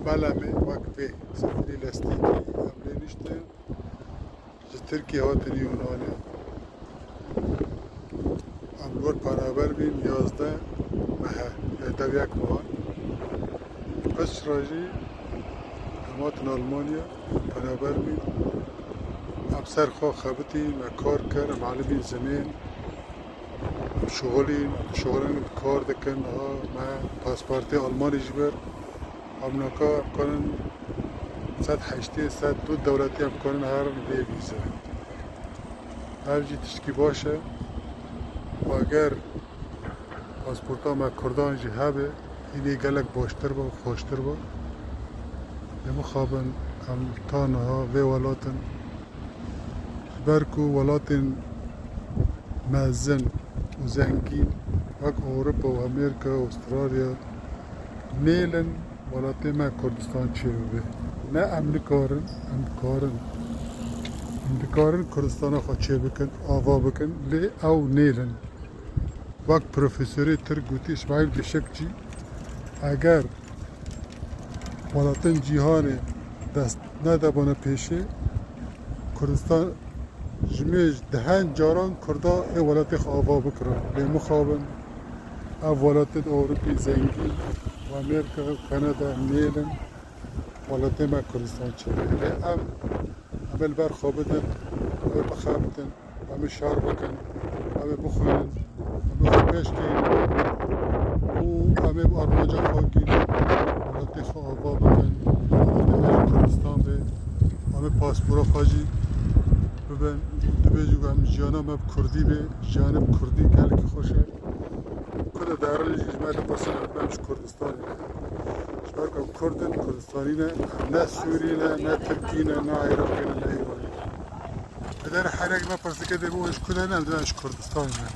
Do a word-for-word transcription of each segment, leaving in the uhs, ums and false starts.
Belemê wek vê sefîrî lestîkî em lê niştin. Ji Tirkiyê hatin Yûnanê. Em li wir penaber bîn yazdeh mehe, ya dev yek mehan. Piştre jî em hatin Almanya, penaber bîn. Em ser xwe xebitîn, me kar kir, em elibîn zimên. Em şixulîn, em dişixulin, kar dikin, niha me pasportê Almanî ji vir. Em naka em karin sed heştê, sed du dewletî em karin herin vê vîze. Ev jî tiştkî baş e. Eger pasporta me Kurdan jî hebe, hînî gelek baştir be û xweştir be. Lê mixabin em ta niha vê welatin, ji ber ku welatên mezin û zengîn wek Ewropa û Amerîka û Astralya nêlin, welatê me Kurdistan çêbibe. Ne em nikarin, em dikarin. Em dikarin Kurdistana xwe çêbikin, ava bikin, lê ew nêlin. Wek profesorê Tirk gotî, Îsmaîl Gişekçî, eger welatên cîhanê dest nedabana pêşê, Kurdistan ji mêj dehen caran Kurda ê welatê xwe ava bikira. Lê mixabin ev welatên Ewropî zengîn û Amerîka û Kanada nêlin, welatê me Kurdistan çêbibe. Lê em, em ê li ber xwe bidin, em ê bixebitin, em ê şer bikin, em ê bixwînin, em ê xwe pêş keynin û em ê bi armanca xwe gînin, welatê xwe ava bikin, welatê me jî Kurdistan be, em ê paspora xwe jî bibin. Dibêjin ku em jiyana me bi Kurdî be, jiyanê bi Kurdî gelekî xweş e. Kurda derin jî ji me dipirsin, em ji Kurdistanê ne. Ji ber ku em Kurd in, Kurdistanî ne, ne Sûrî ne, ne Tirkî ne, ne Iraqî ne, ne Îranî ne. Bi der her yek me pirs dike, dê bibin ji ku de ne, em dibên ji Kurdistanê ne.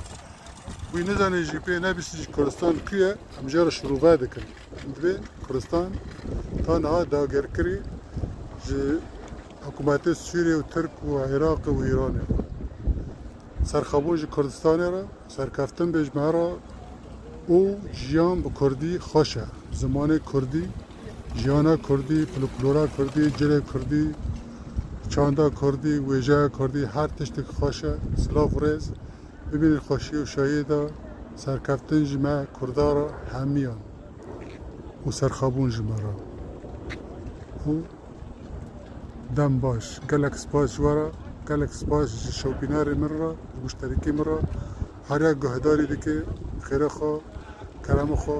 Wî nizane jî pê nebîsî jî Kurdistan ku ye, em jê re şirove dikin. Em dibên Kurdistan ta niha dagirkirî ji hikûmetê Sûriyê û Tirk û Iraqê û Îranê re. Serxwebûn ji Kurdistanê re, serkeftin bê ji me re û jiyan bi Kurdî xweş e. Zimanê Kurdî, jiyana Kurdî, folklora Kurdî, cilê Kurdî, çanda Kurdî, wêjeya Kurdî, her tiştek xweş e. Silav û rêz. Bimînin xweşî û şayî de serkeftin ji me Kurda re hemiyan û serxwebûn ji me re. Û dem baş. Gelek spas ji we re, gelek spas ji şopînerê min re, ji muşterîkî min re. Her yek guhdarî dike, xêra xwe, kerema xwe